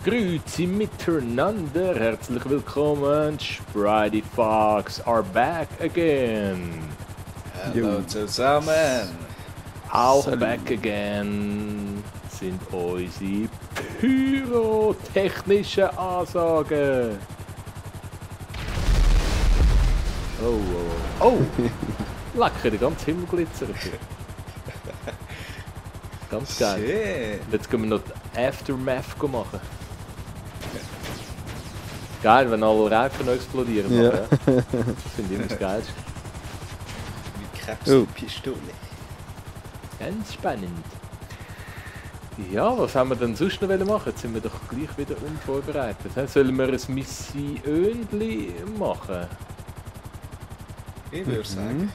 Grüezi miteinander, herzlich willkommen. Spridey Fox are back again. Hallo zusammen. Auch Salut. back again sind unsere pyrotechnischen Ansagen. Oh. Lecker, der ganze Himmel glitzert. Ganz geil. Schön. Und jetzt gehen wir noch die Aftermath machen. Geil, wenn alle Reifen noch explodieren. Ja. Das finde ich immer das Geilste. Wie Krebspistole. Ganz spannend. Ja, was haben wir denn sonst noch machen? Jetzt sind wir doch gleich wieder unvorbereitet. Sollen wir ein Missionli machen? Ich würde sagen.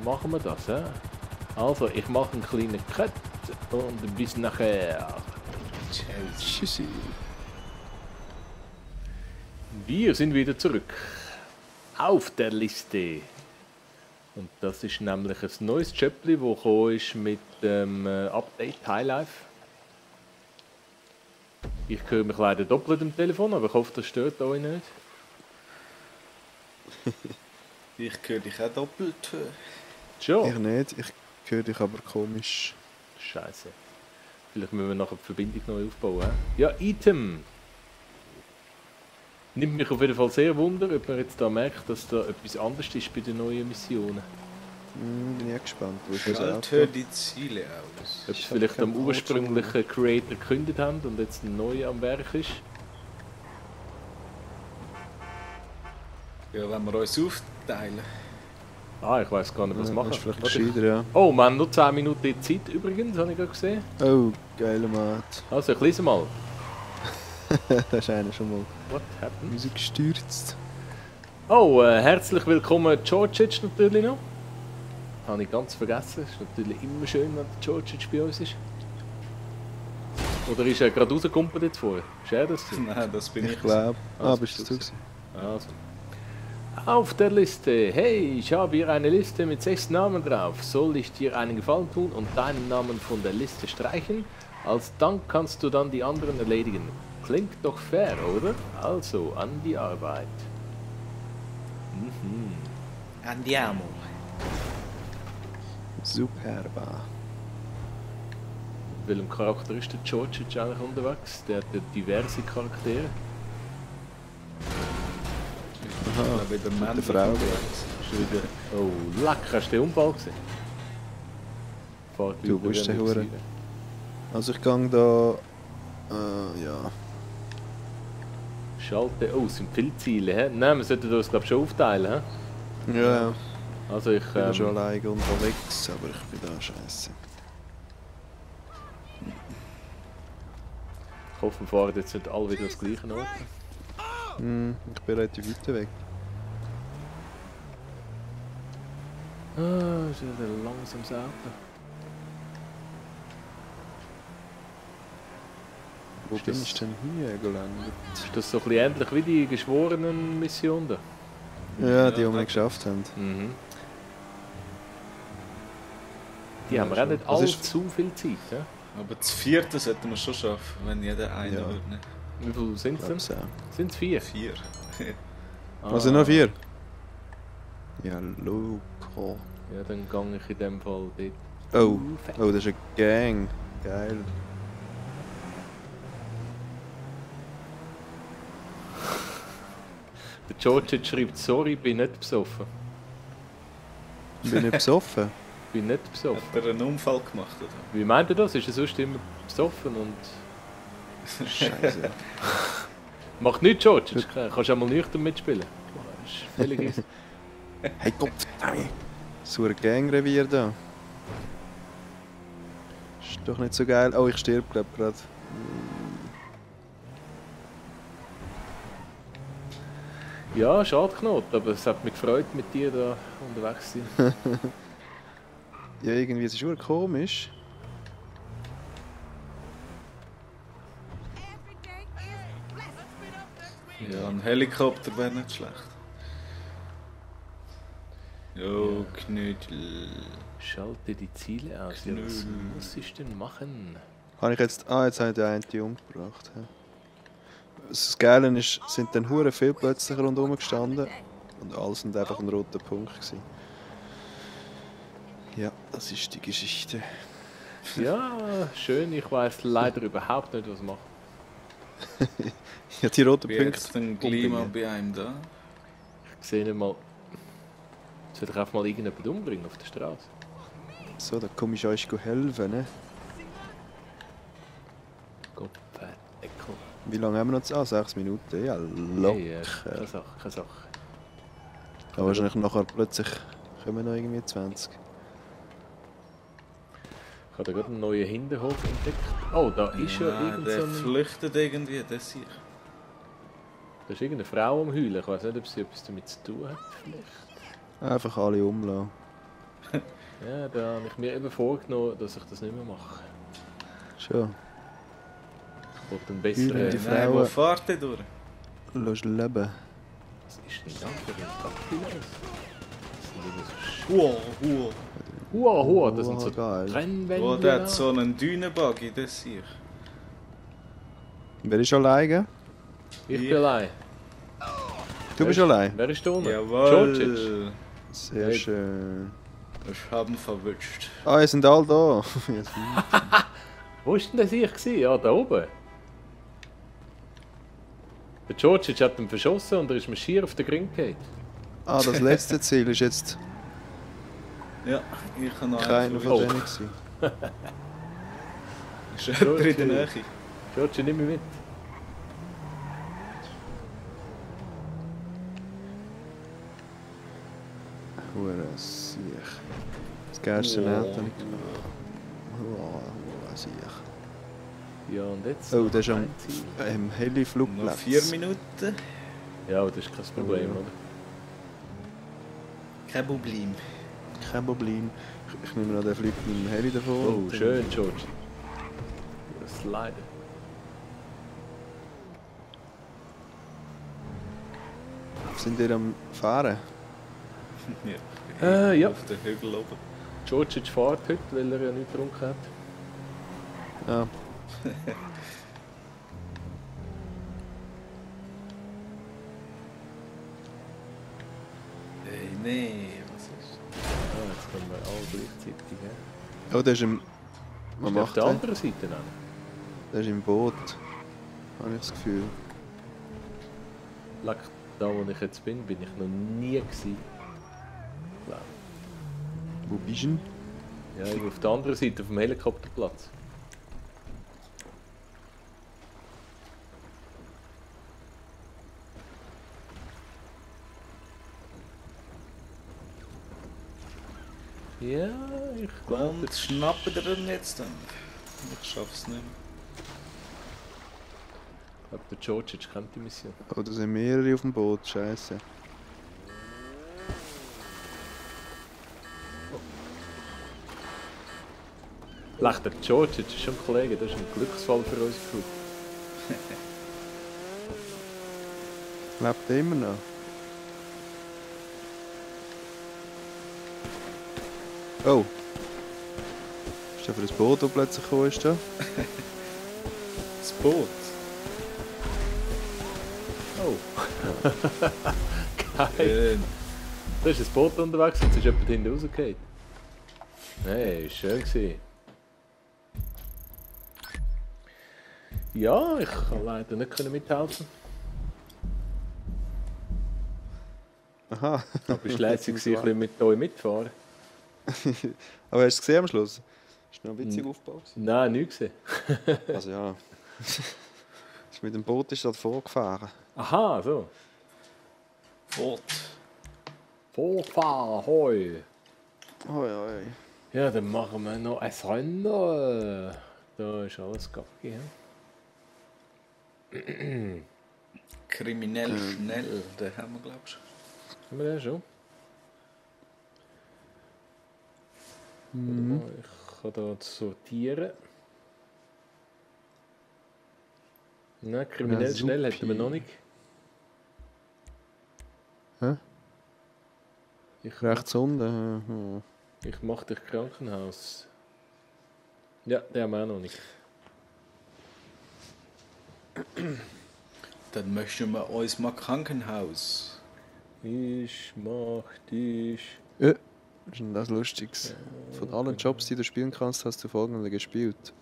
Machen wir das, ja? Also, ich mache einen kleinen Cut und bis nachher. Tschüssi. Wir sind wieder zurück. Auf der Liste. Und das ist nämlich ein neues Chapter, das gekommen ist mit dem Update Highlife. Ich höre mich leider doppelt am Telefon, aber ich hoffe, das stört euch nicht. Ich höre dich auch doppelt. Schon? Ich nicht, ich höre dich aber komisch. Scheiße. Vielleicht müssen wir nachher die Verbindung neu aufbauen. He? Ja, Item. Nimmt mich auf jeden Fall sehr wunder, ob man jetzt da merkt, dass da etwas anderes ist bei den neuen Missionen. Bin ich gespannt. Wo ist das Schalt Auto? die Ziele aus. Ob sie hab vielleicht kein am Auto. ursprünglichen Creator gekündigt haben und jetzt ein neuer am Werk ist. Ja, wenn wir uns aufteilen. Ah, ich weiß gar nicht, was Ja, machen. das ist vielleicht Warte. gescheiter, ja. Oh, wir haben nur 10 Minuten Zeit übrigens, habe ich gerade gesehen. Oh, geiler Mat. Also, ich lese mal. Da ist einer schon mal What happened? Musik gestürzt. Oh, herzlich willkommen Georgic natürlich noch. Habe ich ganz vergessen. Ist natürlich immer schön, wenn der Georgic bei uns ist. Oder ist er gerade rausgekumpelt jetzt vorher? Ist er das? Nein, das bin ich. Ich glaube. Ah, Ah, das bist du bist zu du gewesen? Also. Auf der Liste. Hey, ich habe hier eine Liste mit 6 Namen drauf. Soll ich dir einen Gefallen tun und deinen Namen von der Liste streichen? Als Dank kannst du dann die anderen erledigen. Klingt doch fair, oder? Also, an die Arbeit. Andiamo. Superba. Mit welchem Charakter ist der Georgic eigentlich unterwegs? Der hat ja diverse Charaktere. Aha, wieder mit Männer. der Frau. Ist wieder... Oh, lecker, hast du den Unfall gesehen? Fahrt Du, über wo ist der den Hure? Süden. Also ich gang da... ja. Schalte... Oh, es sind viele Ziele, hä? Nein, wir sollten uns, glaube ich, schon aufteilen, hä? Ja, Also ich... ich bin schon alleine unterwegs, aber ich bin da scheiße. Ich hoffe, wir fahren jetzt nicht alle wieder das gleiche Ort. Ich bin relativ weit weg. Ah, ist wieder ein langsames Auto. Wo Ist bin das- ich denn hier gelandet? Ist das so ein bisschen ähnlich wie die Geschworenen-Mission da? Ja, die, die wir geschafft haben. Mhm. Die Ja, haben wir auch schon. nicht Was ist- allzu viel Zeit, ja? Aber das vierte sollten wir schon schaffen, wenn jeder eine Ja. würde. Ne? Wie viel sind es denn? Glaub's auch. Sind es 4? 4. Also noch 4? Ja, loco. Ja, dann gehe ich in dem Fall dort. Oh, Fett. oh, das ist eine Gang. Geil. Der George schreibt, sorry, bin nicht besoffen. Bin ich besoffen? Bin nicht besoffen. Hat er einen Unfall gemacht, oder? Wie meint ihr das? Ist er sonst immer besoffen und... Scheiße. Macht nichts, George. Kannst du auch mal nüchtern mitspielen. Das ist völlig easy. Hey Gott, nein. So ein Gangrevier da. Ist doch nicht so geil. Oh, ich sterbe glaub gerade. Ja, schade Knot, aber es hat mich gefreut, mit dir da unterwegs zu sein. Ja, irgendwie, es ist schon komisch. Ja, ein Helikopter wäre nicht schlecht. Jo, Knödel. Schalte die Ziele aus. Ja, was muss ich denn machen? Habe ich jetzt... Ah, jetzt habe ich den einen umgebracht. Ja. das Geile ist, sind dann hure viel plötzlich rundherum gestanden und alles sind einfach ein roter Punkt gewesen. Ja, das ist die Geschichte. Ja, schön. Ich weiß leider überhaupt nicht, was machen. Ja, die roten Wie jetzt Punkte. ein Klima bei einem da? Ich sehe nicht mal. Soll ich einfach mal irgendjemanden umbringen auf der Straße? So, da komme ich euch helfen, ne? Gott, Eckel. Wie lange haben wir noch? 6 Minuten. Ja, locker. Hey, keine Sache, keine Sache. Aber wahrscheinlich nachher plötzlich kommen noch irgendwie 20. Ich habe da gerade einen neuen Hinterhof entdeckt. Oh, da ist ja Nein, irgend der so ein... flüchtet irgendwie, das sehe ich. Da ist irgendeine Frau am Heulen. Ich weiß nicht, ob sie etwas damit zu tun hat. Vielleicht. Einfach alle umlassen. Ja, da habe ich mir eben vorgenommen, dass ich das nicht mehr mache. Schon. Ich wollte einen besseren... Heulen. Die Nein, wo Frauen- fahrt ihr durch? Lass leben. Was ist denn das für ein Kaktilos? Das sind immer so Wow. Hua, das sind so Geil. Trennwände. Oh, der hat so einen Dünenbuggy, das sehe ich. Wer ist alleine? Ich bin allein. Du bist allein? Wer ist da unten? Jawohl. Georgic. Sehr Hey. schön. Ich habe ihn verwünscht. Ah, ihr sind alle da. Wo war denn das ich? Gewesen? Ja, da oben. Der Georgic hat ihn verschossen und er ist mir schier auf den Gring gefallen. Ah, das letzte Ziel ist jetzt Ja, ich habe noch keiner einen von Oh. denen gewesen. Ist jemand in der Nähe? Georgic, nimm mich mit. Hure Siech. Das geilste Auto habe ich gemacht. Hure Siech. Ja, und jetzt? Oh, noch der ist am ein Ziel. Heli-Flugplatz. Noch 4 Minuten. Ja, aber das ist kein Problem, oder? Kein Problem. Kein Problem. Ich nehme noch den Flug mit dem Heli davor. Oh, und dann- schön, George. Das Slide. Sind ihr am Fahren? Ja. Auf den Hügel oben. George fährt heute, weil er ja nichts getrunken hat. Ja. Hey, nee, was ist? Ah, jetzt können wir alle gleichzeitig. He? Oh, der ist im... Was Ist der auf macht der der? anderen Seite noch? Der ist im Boot. Habe ich das Gefühl. Leck, da wo ich jetzt bin, bin ich noch nie gewesen. Glaub. Wo bist du denn? Ja, ich bin auf der anderen Seite, auf dem Helikopterplatz. Ja, ich glaube, Und schnappen wir ihn jetzt dann? Ich schaff's nicht mehr. der George kennt die Mission. Oh, da sind mehrere auf dem Boot. Scheiße. Leck, der George ist schon ein Kollege, das ist ein Glücksfall für uns Crew. Lebt er immer noch? Oh. Ist der für das Boot, das plötzlich gekommen ist? Da? Das Boot? Oh. Geil. Äh, Da ist ein Boot unterwegs, jetzt ist jemand hinten rausgefallen. Nein, ist schön gewesen. Ja, ich kann leider nicht mithelfen. Aha. Aber es war lässig, ein bisschen mit euch mitfahren. Aber hast du es gesehen am Schluss? Ist noch witzig aufgebaut. Nein, nicht gesehen. Also ja. Mit dem Boot ist das vorgefahren. Aha, so. Boot. Vorfahren, hoi. Oi, oi. Ja, dann machen wir noch ein Rennen. Da ist alles gacki. Kriminell schnell, den haben wir, glaubst du. Haben wir den schon? Mhm. Ich kann da sortieren. Nein, kriminell Ja, schnell supi. hätten wir noch nicht. Hä? Ich Rechts unten. Ich mach dich Krankenhaus. Ja, den haben wir auch noch nicht. Dann möchten wir uns mal Krankenhaus. Ich mach dich. Ja, das ist denn das Lustiges. Von allen Jobs, die du spielen kannst, hast du folgende gespielt.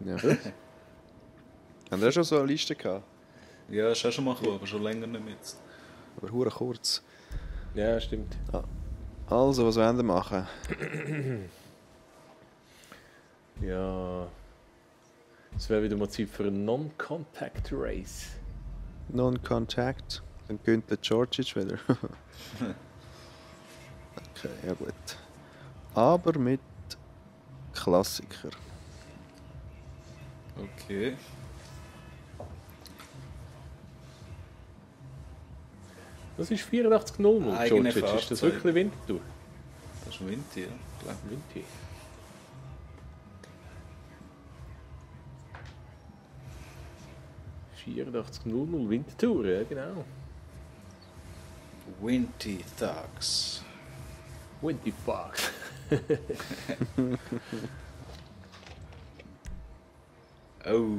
Ja. Haben wir schon so eine Liste gehabt? Ja, ist auch schon mal gekommen, aber schon länger nicht mehr. Aber hure kurz. Ja, stimmt. Also, was wollen wir machen? Ja. Es wäre wieder mal Zeit für ein Non-Contact Race. Non-Contact. Dann gönnt der Georgic wieder. Okay, ja gut. Aber mit Klassiker. Okay. Das ist 84.00, Eigene Georgic. Ist das Fahrzeug. wirklich Winterthur? Das ist Winter, ja. Klar. Winter. Winterthur, ja genau. Winty Thugs. Winty Fox. Oh,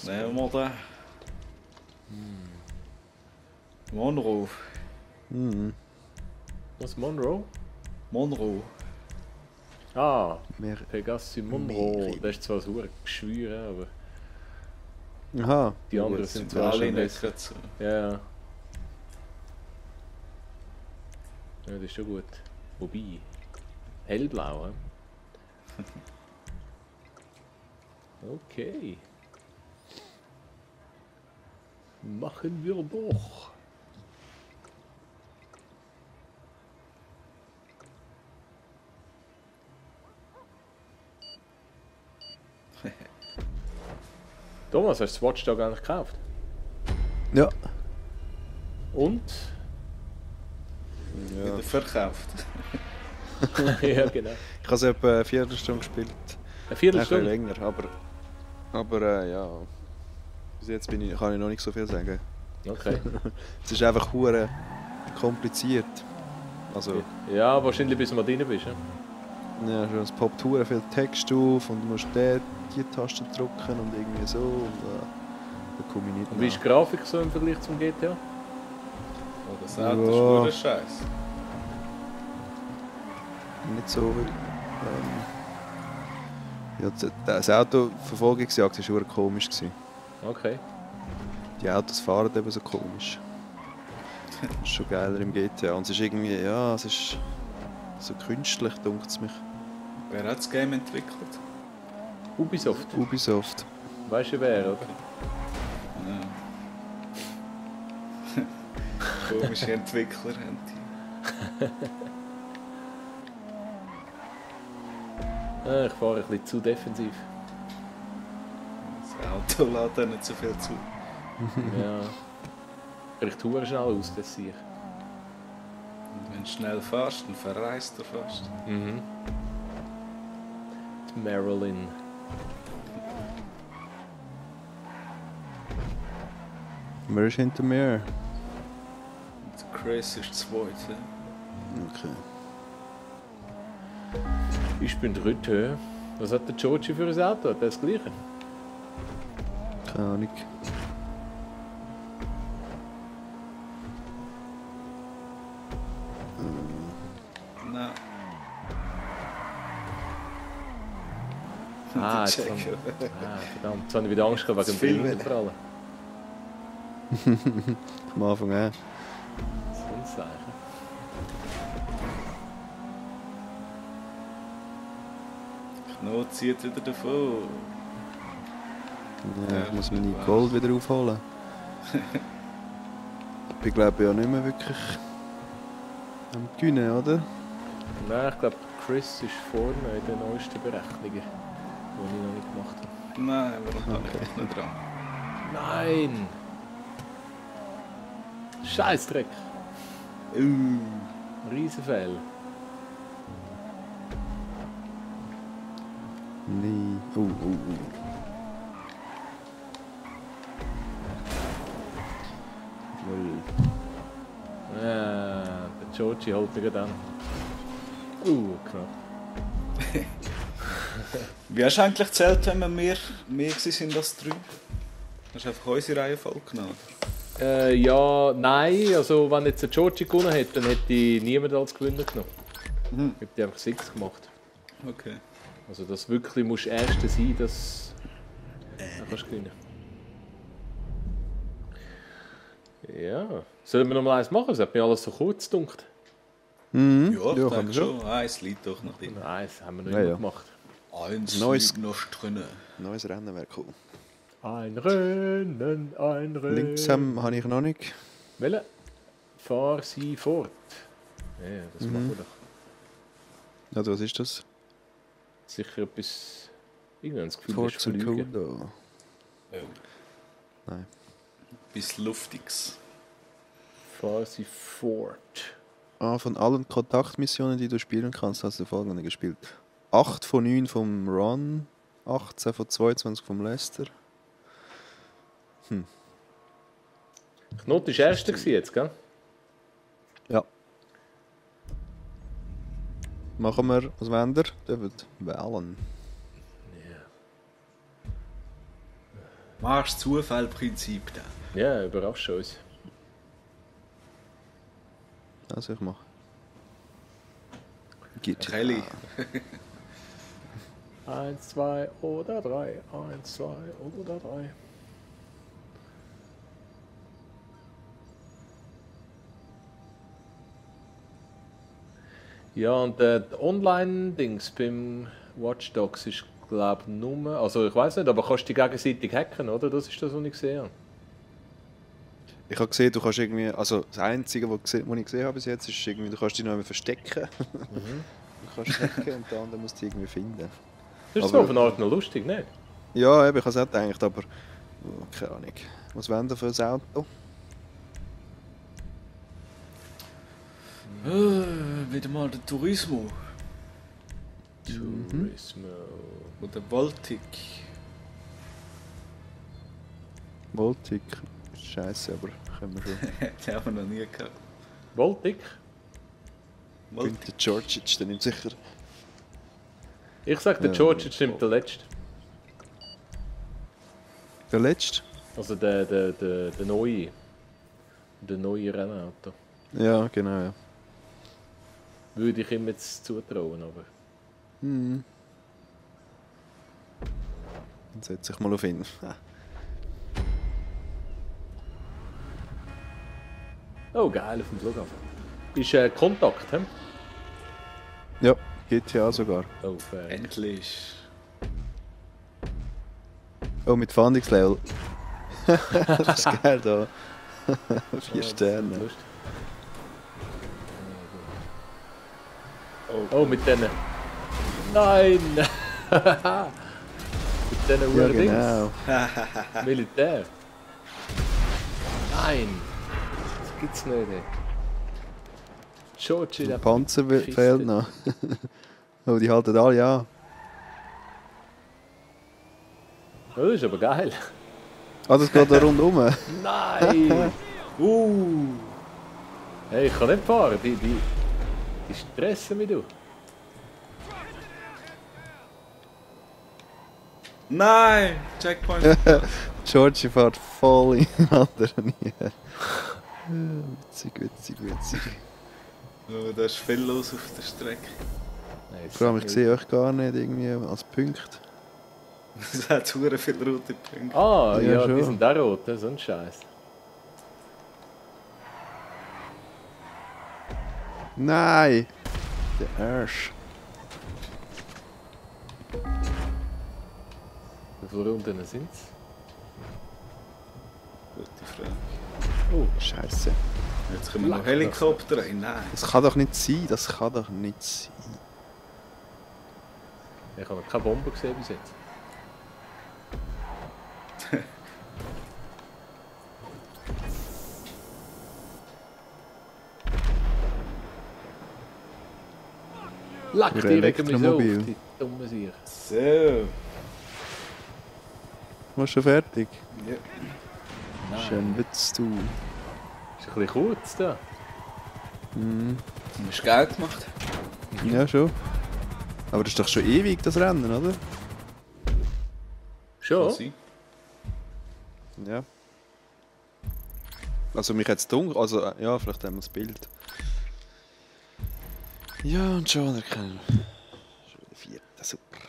nehmen wir da. Monroe. Mhm. Was, Monroe? Monroe. Ah, Mehr. Pegassi Monroe. Das ist zwar ein hohes Geschwür, aber Aha. die anderen Gut, sind wir zwar alle schon nicht besser. gerade so. Ja. Ja, das ist schon gut. Wobei, hellblau, hä? Okay. Machen wir doch. Thomas, hast du das Watch Dog eigentlich gekauft? Ja. Und? Ja. Wieder verkauft. Ja, genau. Ich habe es etwa eine Viertelstunde gespielt. Eine Ein Viertelstunde? bisschen länger, aber ja. Bis jetzt kann ich noch nicht so viel sagen. Okay. Es ist einfach hure kompliziert. Also, Ja, wahrscheinlich bis du mal drin bist. Ja? ja, schon, es poppt hure viel Text auf und du musst die Taste drücken und irgendwie so. Und da komme ich nicht Und wie ist nach. die Grafik so im Vergleich zum GTA? Oh, das Auto ist nur ein Scheiß. Nicht so. Ja, das Autoverfolgungsjagd war hure komisch gewesen. Okay. Die Autos fahren eben so komisch. Das ist schon geiler im GTA. Und es ist irgendwie, ja, es ist so künstlich, dunkt es mich. Wer hat das Game entwickelt? Ubisoft. Ubisoft. Weißt du wer, oder? Ja. Komische Entwickler haben die. Ich fahre ein bisschen zu defensiv. Das Auto lädt auch nicht so viel zu. Ja. Ich tue schnell aus, das sehe ich. Und wenn du schnell fährst, dann verreist du fast. Mhm. Die Marilyn. Wer ist hinter mir? Und der Chris ist zweite. Okay. Ich bin dritte. Was hat der Georgie für ein Auto? Hat er das gleiche? Keine Ahnung. Nein. Ah, Die jetzt haben, checken. verdammt. Jetzt habe ich wieder Angst gehabt Zu wegen viel dem Brillenprallen. Am Anfang an. Das ist ein Zeichen. Knot zieht wieder davon. Ja, ich muss meine Gold wieder aufholen. Ich bin glaube ja nicht mehr wirklich am Gewinnen, oder? Nein, ich glaube, Chris ist vorne in den neuesten Berechnungen, die ich noch nicht gemacht habe. Nein, warum habe ich nicht dran? Nein! Scheißdreck! Riesenfehl. Nee. Ja, der Georgie holt mich gerade an. Knapp. Wie hast du eigentlich gezählt, wenn wir mehr sind als 3? Hast du einfach unsere Reihenfolge genommen? Ja, nein. Also, wenn jetzt der Georgie gewonnen hätte, dann hätte ich niemand als Gewinner genommen. Ich habe einfach 6 gemacht. Okay. Also, das wirklich muss Erste sein, dass du kannst gewinnen. Ja. Sollen wir noch mal eins machen? Es hat mir alles so kurz gedunkt. Mhm. Ja, ich kann denke man schon. Eins liegt doch noch drin. Nein, eins haben wir noch Ja, nicht ja. gemacht. Eins Neues- liegt noch drin. Neues Rennen wäre cool. Ein Rennen, ein Rennen. Links habe ich noch nicht. Welche? Fahr sie fort. Ja, das machen wir doch. Also, was ist das? Sicher etwas. Irgendwie das Gefühl, das ist Forza Flüge. Coda. Oh. Nein. Bis Luftiges. Fahr sie fort. Ah, von allen Kontaktmissionen, die du spielen kannst, hast du folgende gespielt. 8 von 9 vom Ron, 18 von 22 vom Lester. Knut war Erster gewesen jetzt, gell? Ja. Machen wir, was wollt ihr? Dürft wählen. Machst Zufallprinzip da. Ja, überrascht uns. Also ich mache. GTA. Kelly. 1, 2 oder 3. 1, 2 oder 3. Ja, und die Online-Dings beim Watch Dogs ist, glaube ich, nur. Also, ich weiß nicht, aber kannst du die gegenseitig hacken, oder? Das ist das, was ich gesehen habe. Ich habe gesehen, du kannst irgendwie, also das Einzige, was ich gesehen habe bis jetzt, ist irgendwie, du kannst dich noch einmal verstecken. Du kannst hacken und der andere muss dich irgendwie finden. Das ist Aber- so auf eine Art noch lustig, nicht? Ja, eben, ich habe es auch gedacht, aber keine Ahnung. Was wollen wir für ein Auto? Wieder mal der Turismo. Turismo. Oder Baltic. Voltic. Scheiße, aber können wir schon. Den haben wir noch nie gehabt. Baltic? Baltic. Günther Georgic, der nimmt sicher. Ich sag, der Ja. George stimmt der Letzte. Der letzte? Also der neue. Der neue Rennauto. Ja, genau, ja. Würde ich ihm jetzt zutrauen, aber. Dann setze ich mal auf ihn. Oh, geil, auf dem Flughafen. Ist Kontakt, hä? Ja, GTA sogar. Oh, fair. Endlich. Oh, mit Fahndungslevel. Das ist geil da. 4 Sterne. Lustig. Oh, mit denen. Nein! mit denen Ja, Dings. genau. Militär. Nein! Das gibt's nicht. Ey. Georgie, Der der Panzer Kiste. fehlt noch. Oh, die halten alle an. Oh, das ist aber geil. Ah, das geht da rundum. Nein! Hey, ich kann nicht fahren. Die stressen mich, du. Nein! Checkpoint. Georgie fährt voll in den anderen hier. Witzig, witzig, witzig. Oh, da ist viel los auf der Strecke. Nein, Vor allem, ich sehe euch gar nicht irgendwie als Punkt. Es hat sehr viele rote Punkte. Ah, Ja, ja, die schon. sind da rot, das ist so ein Scheiß. Nein! Der Arsch. Wie viele Runden sind es? Gute Frage. Oh, Scheiße. Jetzt kommen noch Helikopter rein. Nein. Das kann doch nicht sein, das kann doch nicht sein. ich habe noch keine Bombe gesehen bis jetzt. Leck Für die regen mich so auf, Elektromobil. die dumme Sicher. So. Warst du schon fertig? Ja. Schön Witz, du. Ist ein bisschen kurz da. Mhm. Hast du Geld gemacht? Ja, schon. Aber das ist doch schon ewig, das Rennen, oder? Kann Schon? sein. Ja. Also mich jetzt dunkel, also ja, vielleicht haben wir das Bild. Ja, und schon erkennen. Schon wieder Vierter, super.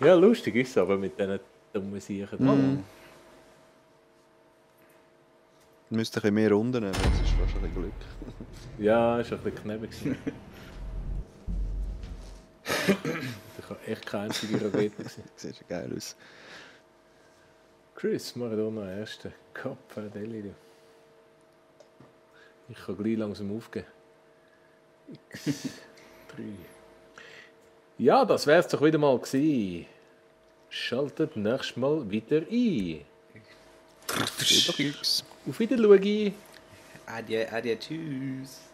Ja, lustig ist es aber mit diesen dummen Sachen. Müsste ein bisschen mehr Runden nehmen, das ist fast ein bisschen Glück. Ja, ist ein bisschen knapp gewesen. Ich habe echt keine einzige Rakete gesehen. Sieht schon geil aus. Chris Maradona, erster Cappadelli. Ich kann gleich langsam aufgeben. X3. Ja, das wär's doch wieder mal gewesen. Schaltet nächstes Mal wieder ein. Tschüss. Auf Wiedersehen. Adieu, adieu, tschüss.